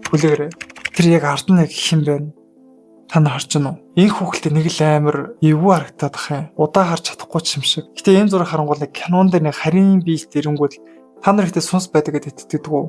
Хүлээгээрэй. Тэр яг ард нь яг хэн байна? Та нар харж байна уу? Энэ хүүхэлтэй нэг л амар эвгүй харагдаад ах юм. Удаа харж чадахгүй ч юм шиг. Гэтэ ийм зураг харангуул нэг кинон дээр нэг харийн биелт ирэнгүүт та нар ихтэй сүнс байдаг гэдээ итгэдэг үү?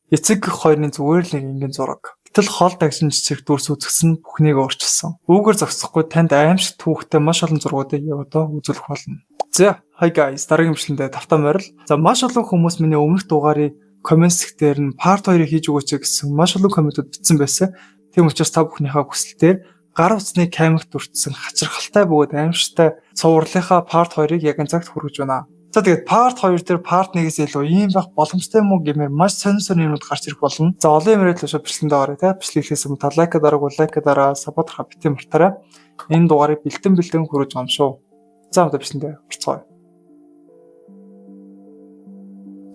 Эцэг гэх хоёрын зүгээр л нэг энгийн зураг. Гэтэл хол дагшин жижиг дүрс үзэгсэн бүхнийг өөрчилсөн. Үүгээр зогсохгүй танд аимшиг түүхтэй маш олон зургуудыг яг одоо үзүүлэх болно. За, hi guys, дараагийн бичлэгэндээ тавтаа морил. За, маш олон хүмүүс миний өмнөх дугаарыг comment хэсгээр нь part 2-ыг хийж өгөөч гэсэн маш олон комментууд бичсэн байсан. Тийм учраас та бүхнийхээ хүсэлтээр гар утасны камерт өртсөн хачирхалтай бөгөөд аимшигтай цувралынхаа part 2-ыг яг энэ цагт хүргэж байна. За, тэгээд part 2 дээр part 1-ээс илүү ийм байх боломжтой юм уу гэмээр маш сонин сонин юмнууд гарч ирэх болно. За, олон юм яриад л шууд бичлэгэндээ оръё те. Бичлэг эхлээс өмнө та like дараагүй, like дараа, support битгий мартаарай. Энэ дугаарыг бэлтэн бэлтэн хүргэж байгаа юм шүү. За, одоо бичлэгэндээ орцгоё.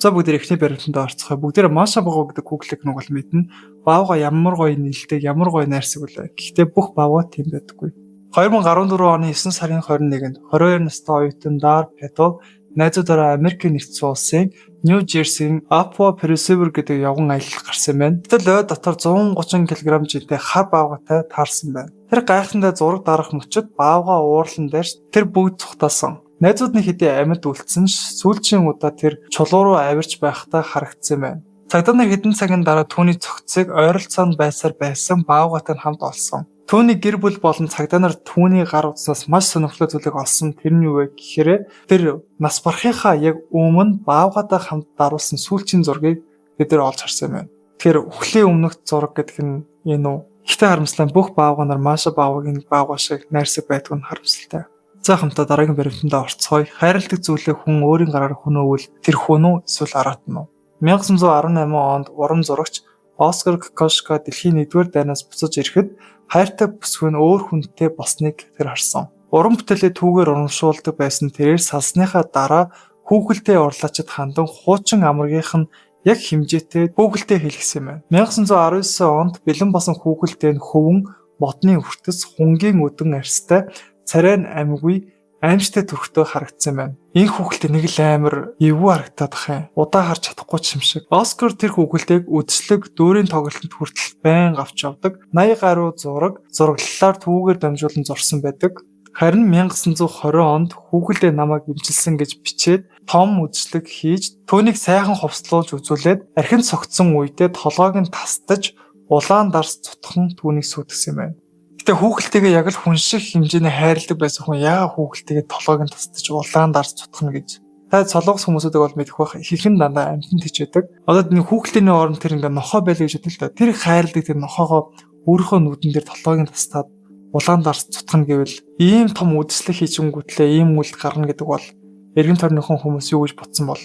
За, бүгд эхний баримтанд орцгоё. Бүгдээр Маша Баго гэдэг Google-ийг нэг бол мэднэ. Баавга ямар гоё нэлдэг, ямар гоё найрсаг үлээ. Гэхдээ бүх баавга тийм байдаггүй. 2014 оны 9 сарын 21-нд 22 настай оюутан Дар Петов найзуудаараа Америкийн нэгдсэн улсын Нью Жерсигийн Апуа Пресевер гэдэг явган аялал гарсан юм байна. Гэтэл ой дотор 130 кг жинтэй хар баавгатай таарсан байна. Тэр гайхамтай зураг дарах мөчид баавга уурлан дээрч тэр бүгд цухтаасан. Найзууд нь хэдий амьд үлдсэн ч сүүлчийн удаа тэр чулуу руу авирч байхдаа харагдсан байна. Цагдаа нар хэдэн цагийн дараа түүний цогцыг ойролцоонд байсаар байсан баавгатай нь хамт олсон. Түүний гэр бүл болон цагдаа нар түүний гар утсаас маш сонирхолтой зүйлийг олсон. Тэр нь юу вэ гэхээр тэр нас барахынхаа яг өмнө баавгаатай хамт даруулсан сүүлчийн зургийг бид нар олж харсан юм байна. Тэгэхээр үхлийн өмнөх зураг гэдэг нь энэ үү? Гэхдээ харамслаа, бүх баавга нар Маша баавгагийн баавга шиг найрсаг байдаг нь харамсалтай. За, хамтаа дараагийн баримтандаа орцгоё. Хайрладаг зүйлээ хүн өөрийн гараар хөнөөвөл тэр хүн үү эсвэл араат нь уу? 1918 онд уран зурагч Оскар Кокошка дэлхийн 1-р дайнаас буцаж ирэхэд хайртай бүсгүй нь өөр хүнтэй болсныг тэр харсан. Уран бүтээлээ түүгээр урамшуулдаг байсан тэрээр салсныхаа дараа хүүхэлдэй урлаачид хандан хуучин амрагийнх нь яг хэмжээтэй хүүхэлдэй хэлгэсэн юм байна. 1919 онд бэлэн болсон хүүхэлдэй нь хөвөн модны хүртэц хунгийн өдөн арьстай, царай нь амьгүй, аимшигтай төрхтэй харагдсан байна. Энэ хүүхэлдэй нэг л амар эвгүй харагдаад ах юм. Удаа харж чадахгүй ч юм шиг. Оскар тэр хүүхэлдэйг үдшилэг дүүрийн тоглолтод хүртэл байнга авч явдаг. 80 гаруй зураг зураглалаар түүгээр дамжуулан зурсан байдаг. Харин 1920 онд хүүхэлдэй намайг эмчилсэн гэж бичээд том үдшилэг хийж, түүнийг сайхан хувцлуулж үзүүлээд, архинд согтсон үедээ толгойг нь тастаж, улаан дарс цутхан түүнийг сүйтгэсэн юм байна. Гэтэ хүүхэлтэйгээ яг л хүн шиг хэмжээний хайрладаг байсан хүн яагаад хүүхэлтэйгээ толгойг нь тастаж, улаан дарс цутгах гэж. Та солонгос хүмүүсүүдийг бол мэдэх байх. Ихэнх нь дандаа амьтанд хичээдэг. Одоо нэг хүүхэлдэйний оронд тэр ингээ нохой байлаа гэж бодъё л да. Тэр хайрладаг тэр нохоогоо өөрийнхөө нүдэн дээр толгойг нь тастаад, улаан дарс цутгах гэвэл ийм том үдшилэг хийчингүүтлээ ийм үйл гарна гэдэг бол эргэн тойрныхон хүмүүс юу гэж бодсон бол?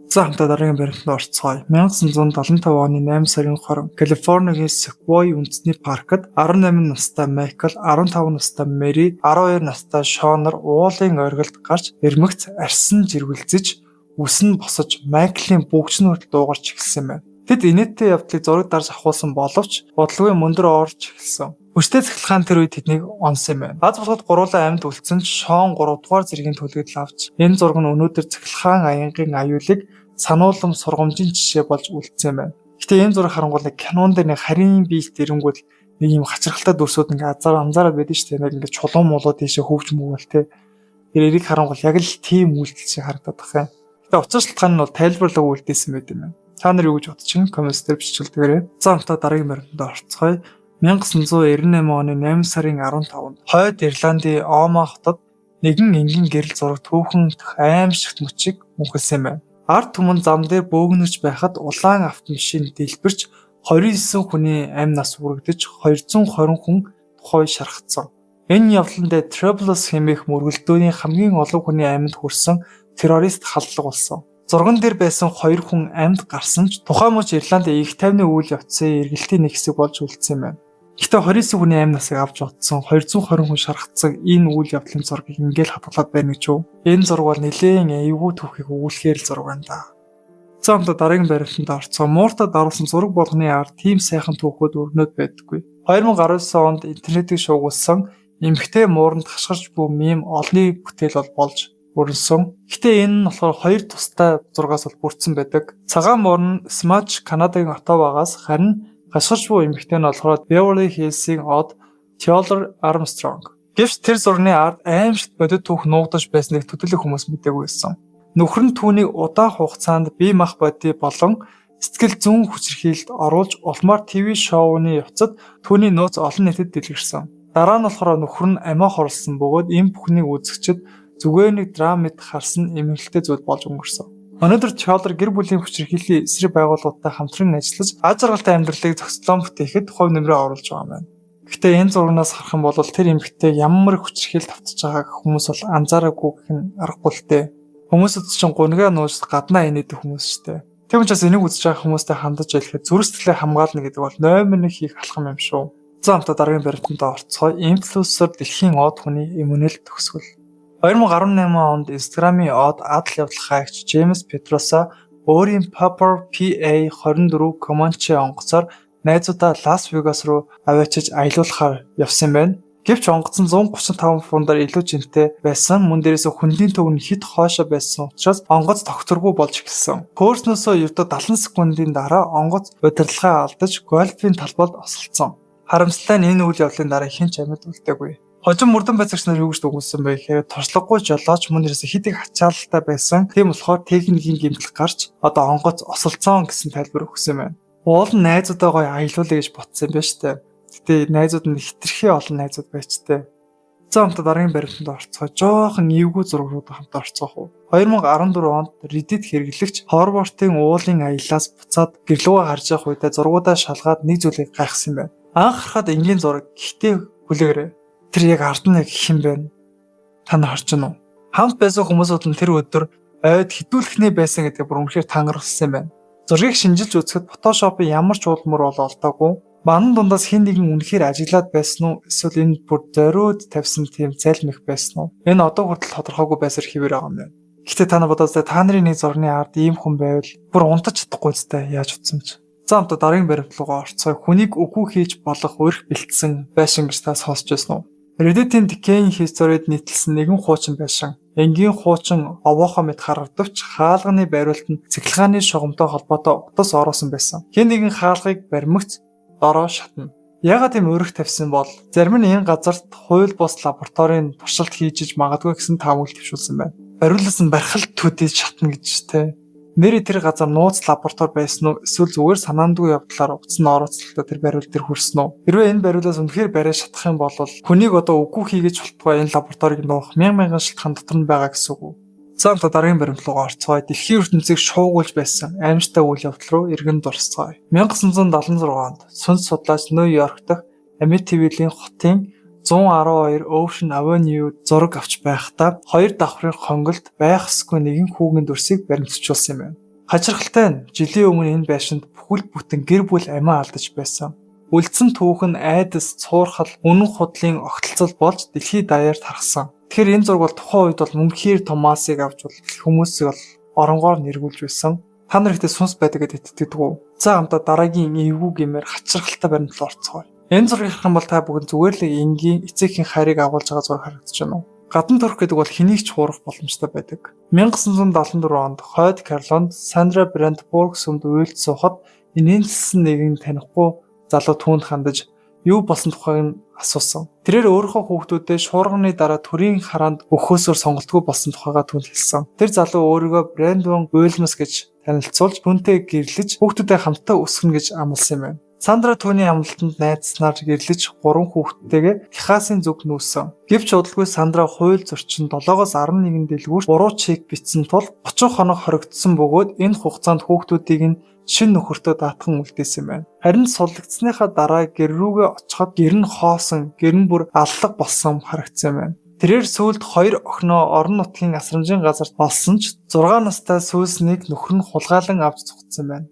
За, хамтаа дараагийн баримтанд орцгоё. 1975 оны 8 сарын 20 Калифорнигийн Sequoia үндэсний паркт 18 настай Майкл, 15 настай Мэри, 12 настай Шонор уулын оргилд гарч эрмэгц арьсан жиргэлзэж, үс нь босож, Майклын бөгж нь хүртэл дуугарч эхэлсэн байна. Тэд инээдтэй явдлыг зураг дарж авахулсан боловч удалгүй мөндөр орж эхэлсэн. Хүчтэй цахилгаан тэр үед тэднийг онсон юм байна. Аз болоход гурвуулаа амьд үлдсэн ч Шон 3 дугаар зэргийн түлэгдэл авч, энэ зураг нь өнөөдөр цахилгаан аянгийн аюулыг сануулам сургамжийн жишээ болж үлдсэн юм байна. Гэтэ ийм зураг харангуул нэг кинон дээр нэг харийн биелт ирэнгүүт нэг ийм хачирхалтай дүрсүүд ингээ азар анзаараад байдаг шүү дээ. Нэг ингээ чулуун мулуу тийшээ хөвж мөвөл те. Тэр эрийг харангуул яг л тийм үйлдэл шиг харагдаад байх юм. Гэтэ учир шалтгаан нь бол тайлбарлаг үлдээсэн байт юм байна. Та нар юу гэж бодож чинь коммент дээр бичүүлдэгээрэй. За, хамтаа дараагийн баримтанд орцгоё. 1998 оны 8 сарын 15-нд Хойд Ирландын Ома хотод нэгэн энгийн гэрэл зураг түүхэн аимшигт мөчийг мөнхөлсөн юм байна. Ард түмэн зам дээр бөөгнөрч байхад улаан автомашин дэлбэрч 29 хүний амь нас үрэгдэж, 220 хүн тухай шархагдсан. Энэ явдлан дээр Troubles хэмээх мөргөлдөөний хамгийн олон хүний амьд хүрсэн террорист халдлага болсон. Зурган дээр байсан хоёр хүн амьд гарсан ч тухайн мөч Ирландын их тайвны үйл явцын эргэлтийн нэг хэсэг болж үлдсэн юм байна. Гэхдээ 29 хүний амь насыг авч одсон, 220 хүн шархагдсан энэ үйл явдлын зургийг ингээл хадгалаад байна гэж юу? Энэ зураг бол нэлээн эвгүй түүхийг өгүүлэхээр л зураг байна да. За, хамтаа дараагийн баримтанд орцгоо. Мууртаа даруулсан зураг болгоны ард тийм сайхан түүхүүд өрнөд байдаггүй. 2019 онд интернетийг шуугуулсан эмэгтэй мууранд хашгирч буй мем олонний бүтээл бол болж өрнөсөн. Гэхдээ энэ нь болохоор хоёр тустай зургаас бол бүрдсэн байдаг. Цагаан мор нь Smudge Канадагийн Оттавагаас, харин гашгарч буй эмэгтэй нь болохоор Beverly Hills-ийн од Theodore Armstrong. Гэвч тэр зургийн ард аймшигт бодит түүх нуугдаж байсныг төдийлөн хүмүүс мдээгүй байсан. Нөхөр нь түүнийг удаан хугацаанд бие махбодын болон сэтгэл зүйн хүчирхийлэлд оруулж улмаар ТV шоуны явцад түүний нөөц олон нийтэд дэлгэрсэн. Дараа нь болохоор нөхөр нь амиа хорлосон бөгөөд энэ бүхнийг үзэгчид зүгээр нэг драм мэт харсан эмгэнэлтэй зүйл болж өнгөрсөн. Өнөөдөр Теодор гэр бүлийн хүчирхийллийн эсрэг байгууллагуудтай хамтран ажиллаж, аз жаргалтай амьдралыг зохицлон бүтээхэд хувь нэмрээ оруулж байгаа юм байна. Гэхдээ энэ зурагнаас харах юм бол тэр эмэгтэй ямар хүчирхийлэл тавтаж байгааг хүмүүс бол анзаараагүй гэх нь аргагүй л дээ. Хүмүүсд чинь гунигаа нууж гаднаа инээдэг хүмүүс шүү дээ. Тийм учраас энийг үзэж байгаа хүмүүстэй хандаж хэлэхэд зүрх сэтгэлээ хамгаална гэдэг бол номер 1 хийх алхам юм шүү. За, хамтдаа дараагийн баримтанд орцгоё. Инфлюенсер дэлхийн од хүний эмгэнэл төгсгөл. 2018 онд Instagram-ийн од адал явдал хайгч Джеймс Педроса өөрийн Piper PA-24 Comanche онгоцоор найзуудаа Лас Вегас руу аваачиж аялуулахаар явсан юм байна. Гэвч онгоц нь 135 фунтаар илүү жинтэй байсан. Мөн дээрээс хөндийн төв нь хэт хойшоо байсан учраас онгоц тогтворгүй болж эхэлсэн. Хөөрснөөсөө ердөө 70 секундын дараа онгоц удирдлагаа алдаж гольфийн талбайд осолдсон. Харамсалтай нь энэ үйл явдлын дараа хэн ч амьд үлдээгүй. Хожим мөрдөн байцаагч нар юу гэж дүгнэсэн бэ гэхээр туршлагагүй жолооч, мөн дээрээс хэт их ачаалалтай байсан. Тийм болохоор техникийн гэмтэл гарч одоо онгоц осолдсон гэсэн тайлбар өгсөн юм байна. Уул нь найзуудаа гоё аялуулъя гэж бодсон юм байна шүү дээ. Гэтэ найзууд нь хэтэрхий олон найзууд байж тээ. За, хамтдаа дараагийн баримтанд орцгоо. Жоохон эвгүй зургууд хамт орцгоох уу? 2014 онд Reddit хэрэглэгч Хобартын уулын аяллаас буцаад гэр лүүгээ харж явах үедээ зургуудаа шалгаад нэг зүйлийг гайхсан юм байна. Анх харахад энгийн зураг. Гэхдээ хүлээгээрэй. Тэр яг ард нь яг хэн бэ? Та нар харж байна уу? Хамт байсан хүмүүсүүд нь тэр өдөр ойд хэдүүлэхний байсан гэдэг бүр үнэхээр тангаргалсан юм байна. Зургийг шинжилж үзэхэд Photoshop-ын ямар ч уулмөр бол олдоогүй. Манан дундаас хэн нэгэн үнэхээр ажиглаад байсан уу? Эсвэл энэ бүр зориуд тавьсан тийм залмих байсан уу? Энэ одоо хүртэл тодорхойгүй байсаар хэвээр байгаа юм байна. Гэхдээ та нар бодоос, та нарын нэг зургийн ард ийм хүн байвал бүр унтаж чадахгүй зү, яаж утсан ч. За, хамтдаа дараагийн баримт руугаа орцгоё. Хүнийг үгүй хийж болох урих бэлтсэн байшин гэж та сонсч байсан уу? Reddit-ийн Decaying History-д нийтэлсэн нэгэн хуучин байшин. Энгийн хуучин овоохоо мэт харагдавч хаалганы бариулт нь цахилгааны шугамтай холбоотой утас оруулсан байсан. Хэн нэгэн хаалгыг баримагц дороо шатна. Яагаад ийм урих тавьсан бол зарим нь энэ газарт хууль бус лабораторийн туршилт хийж иж магадгүй гэсэн таамаглал дэвшүүлсэн байна. Бариулаас нь бархал төдий шатна гэж те. Нэрээ тэр газар нууц лаборатори байсан уу, эсвэл зүгээр санаандгүй явдлаар утас нь орооцолтой тэр бариул дээр хүрсэн үү? Хэрвээ энэ бариулаас үнэхээр бариа шатах юм бол хүнийг одоо үгүй хийгэж болтугай энэ лабораторийг нуух мянган мянган шалтгаан дотор нь байгаа гэсэн үг үү? За, хамтдаа дараагийн баримт руугаа орцгоё. Дэлхийн ертөнцийг шуугуулж байсан аимшигтай үйл явдал руу эргэн дурсацгаая. 1976 онд сүнс судлаач Нью-Йорк дахь Амитивиллийн хотын 112 Ocean Avenue зураг авч байхдаа хоёр давхрын хонголд байх ёсгүй нэгэн хүүгийн дүрсийг баримтжуулсан юм байна. Хачирхалтай нь жилийн өмнө энэ байшинд бүхэл бүтэн гэр бүл амиа алдаж байсан. Үлдсэн түүх нь айдас, цуурхал, үнэн худлын огтлцол болж дэлхий даяар тархсан. Тэгэхээр энэ зураг бол тухайн үед бол үнэхээр том массыг авч бол хүмүүсийг бол оронгоор нэргүүлж байсан. Та нар ихтэй сүнс байдаг гэдэгт итгэдэг үү? За, хамтдаа дараагийн эвгүй гэмээр хачирхалтай баримт руу орцгоё. Энэ зургийг харах юм бол та бүхэн зүгээр л энгийн эцэгхийн хайрыг агуулж байгаа зураг харагдаж байна уу? Гадна төрөх гэдэг бол хэнийг ч хуурах боломжтой байдаг. 1974 онд Хойд Каролайнд Сандра Брандбург сүмд уйлд суухад инээмсэглэсэн нэгэн танихгүй залуу түүнд хандаж юу болсон тухайг нь асуусан. Тэрээр өөрийнхөө хүүхдүүдэд шуурганы дараа төрийн хараанд өгөхөөсөө сонголтгүй болсон тухайгаа түүнд хэлсэн. Тэр залуу өөрийгөө Брэндон Уилмс гэж танилцуулж, түүнтэй гэрлэж, хүүхдүүдэд хамтдаа өсгөнө гэж амласан юм байна. Сандра түүний амлалтанд найдсанаар гэрлэж, гурван хүүхэдтэйгээ Техасын зүг нүүсэн. Гэвч удалгүй Сандра хууль зөрчин 7-оос 11 дэлгүүрт буруу чек бичсэн тул 30 хоног хоригдсон бөгөөд энэ хугацаанд хүүхдүүдийг нь шинэ нөхөртөө даатхан үлдээсэн байна. Харин суллагдсаныхаа дараа гэр рүүгээ очиход гэр нь хоосон, гэр нь бүр аллага болсон харагдсан байна. Тэрээр сүүлд хоёр охиноо орон нутгийн асрамжийн газарт олсон ч 6 настай Сүүснийг нөхөр нь хулгайлан авч зугтсан байна.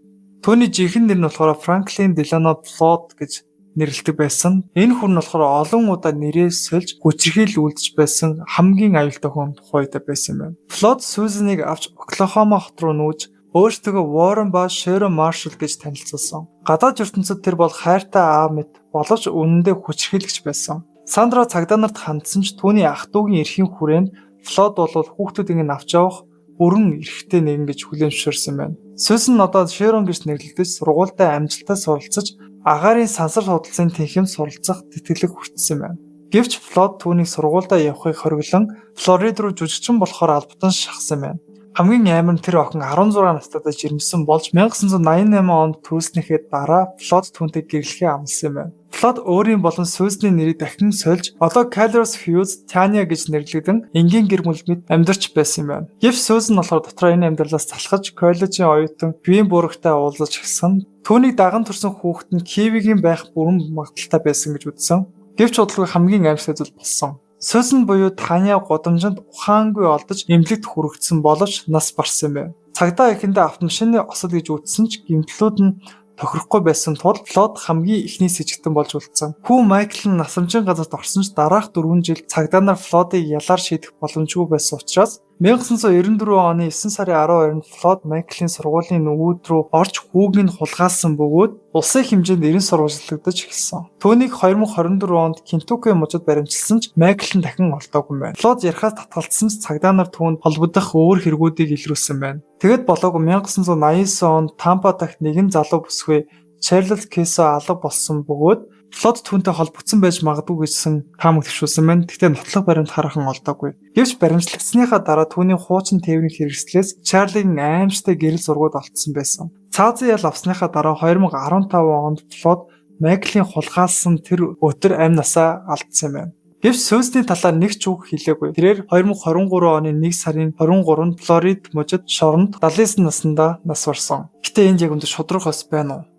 Түүний жинхэнэ нэр нь болохоор Франклин Делано Флод гэж нэрлэдэг байсан. Энэ хүн нь болохоор олон удаа нэрээ сольж хүчирхийлэл үйлдэж байсан хамгийн аюултай хүн тухайн үед байсан юм байна. Флод Сүүзнийг авч Оклахома хот руу нүүж, өөрсдөө Уоррен ба Шэрон Маршалл гэж танилцуулсан. Гадаад ертөнцид тэр бол хайртай аав мэт боловч үнэндээ хүчирхийлэгч байсан. Сандра цагдаа нарт хандсан ч түүний ах дүүгийн эрхийн хүрээнд Флод бол хүүхдүүдийг нь авч явах бүрэн эрхтэй нэгэн гэж хүлээн зөвшөөрсөн байна. Сюзан одоо Шерон гэж нэрлэгдэж сургуультай амжилттай суралцаж агаарын сансар судалсны танхимд суралцах тэтгэлэг хүртсэн байна. Гэвч Флод түүнийг сургуульдаа явахыг хориглон Флорид руу жүжигчин болохоор албатан шахсан байна. Хамгийн амар нь тэр охин 16 настайдаа жирэмсэн болж 1988 онд төрүүлснийхээ дараа Флод түүнтэй гэрлэхээ амласан юм байна. Флод өөрийн болон Сюзны нэрийг дахин сольж одоо Калрос Хьюз Таня гэж нэрлэгдэн энгийн гэр бүл мэт амьдарч байсан юм байна. Гэвч Сюзан болохоор дотроо энэ амьдралаас залхаж коллежийн оюутан Квин Бургтай уулзаж эхэлсэн. Түүнийг даган төрсэн хүүхэд нь Кивигийн байх бүрэн магадлалтай байсан гэж үзсэн. Гэвч удалгүй хамгийн аимшигтай зүйл болсон. Сюзан буюу Таня гудамжинд ухаангүй олдож эмнэлэгт хүрэгдсэн боловч нас барсан юм байна. Цагдаа эхэндээ автомашины осол гэж үзсэн ч гэмтлүүд нь тохирохгүй байсан тул Флод хамгийн эхний сэжигтэн болж үлдсэн. Хүү Майкл нь насамжийн газарт орсон ч дараах 4 жил цагдаа нар Флодыг ялаар шийдэх боломжгүй байсан учраас 1994 оны 9 сарын 12-нд Флод Майклийн сургуулийн нүгүүд рүү орж хүүг нь хулгайлсан бөгөөд улсын хэмжээнд эрен сурвалжлагдаж эхэлсэн. Түүнийг 2024 онд Кентукки мужид баримтчилсан ч Майкл нь дахин олдоогүй юм байна. Флод ярихаас татгалзсан ч цагдаа нар түүнд холбогдох өөр хэрэгүүдийг илрүүлсэн байна. Тэгэд болоогүй 1989 онд Тампа дахь нэгэн залуу бүсгүй Чарльз Кесо алга болсон бөгөөд Флод түүнтэй холбогдсон байж магадгүй гэсэн таамаг төвшүүлсэн байна. Гэхдээ нотлох баримт хараахан олдоогүй. Гэвч баримтлагдсныхаа дараа түүний хуучин тээврийн хэрэгслээс Чарлийн аимшигтай гэрэл зургууд олдсон байсан. Цаазын ял авсныхаа дараа 2015 онд Флод Майклийн хулгайлсан тэр өдөр амь насаа алдсан юм байна. Гэвч Сюзны талаар нэг ч үг хэлээгүй. Тэрээр 2023 оны 1 сарын 23-нд Флорид мужид шоронд 79 наснда нас барсан. Гэтэ энд яг өндөр шудраг ос байна уу?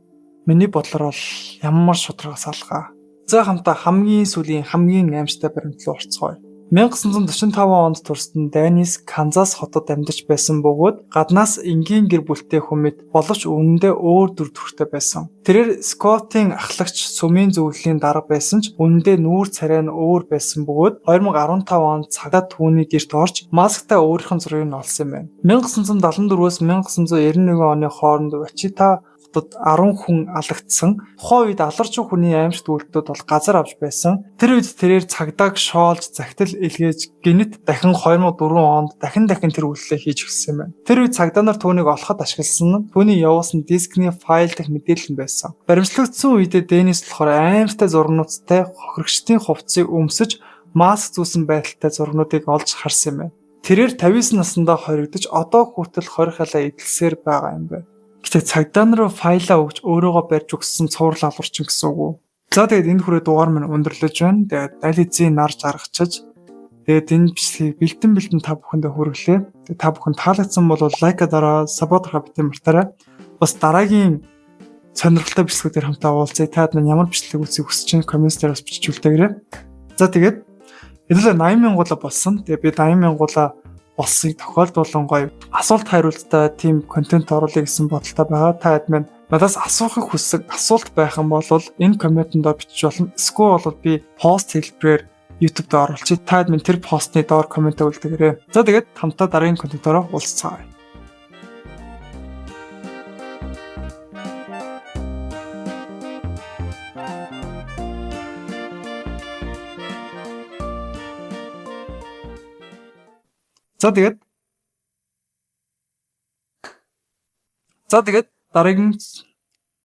Миний бодлоор бол ямар шудрагаас алгаа. За хамтаа хамгийн сүүлийн хамгийн аимшигтай баримт руу орцгоё. 1945 онд төрсөн Данис Канзас хотод амьдарч байсан бөгөөд гаднаас энгийн гэр бүлтэй хүн мэт боловч үнэндээ өөр дүр төрхтэй байсан. Тэрээр Скоттын ахлагч сүмийн зөвлөлийн дарга байсан ч үнэндээ нүүр царай нь өөр байсан бөгөөд 2015 онд цагдаа түүний гэрт орж масктай өөрийнх нь зургийг нь олсон юм байна. 1974-өөс 1991 оны хооронд Вачита хотод 10 хүн алагдсан. Тухайн үед аларч хүний аимшигт үйлдэлүүд бол газар авч байсан. Тэр үед тэрээр цагдааг шоолж захидал илгээж гинэт дахин 2004 онд дахин тэр үйлдэлээ хийж эхэлсэн юм байна. Тэр үед цагдаа нар түүнийг олоход ашигласан нь түүний явуулсан дискний файл дах мэдээлэл нь байсан. Баримтлагдсан үедээ Денис болохоор аимшигтай зургнуудтай хохирогчдын хувцсыг өмсөж маск зүүсэн байдалтай зургнуудыг олж харсан юм байна. Тэрээр 59 наснда хоригдож одоо хүртэл 20 халаа эдэлсээр байгаа юм байна. Гэтэ цагдаа нар файлаа өгч өөрөөгөө барьж өгсөн цуврал алуурчин гэсэн үг үү? За тэгээд энэ хүрээ дугаар минь өндөрлөж байна. Тэгээд аль хэзээ нар жаргачиж тэгээд энэ бичлэгийг бэлдэн та бүхэндээ хүргэлээ. Тэгээд та бүхэн таалагдсан бол лайк дараа, support битгий мартаарай. Бас дараагийн сонирхолтой бичлэгүүдээр хамтаа уулзъя. Та нар ямар бичлэг үзэхийг хүсэж байна? Коммент дээр бас бичиж үлдээгээрэй. За тэгээд хэдүүлээ 80,000 гуулаа болсон. Тэгээд би 80,000 гуулаа болсныг тохиолдуулан гоё асуулт хариулттай тийм контент оруулъя гэсэн бодолтой байгаа. Та хэд маань надаас асуухыг хүссэн асуулт байх юм бол энэ комментэнд бичиж болно. Эсвэл бол би пост хэлбэрээр YouTube дээр оруулчих. Та хэд минь тэр постны доор коммент үлдээгээрэй. За тэгээд хамтдаа дараагийн контентороо уулзцаая. За тэгээд дараагийн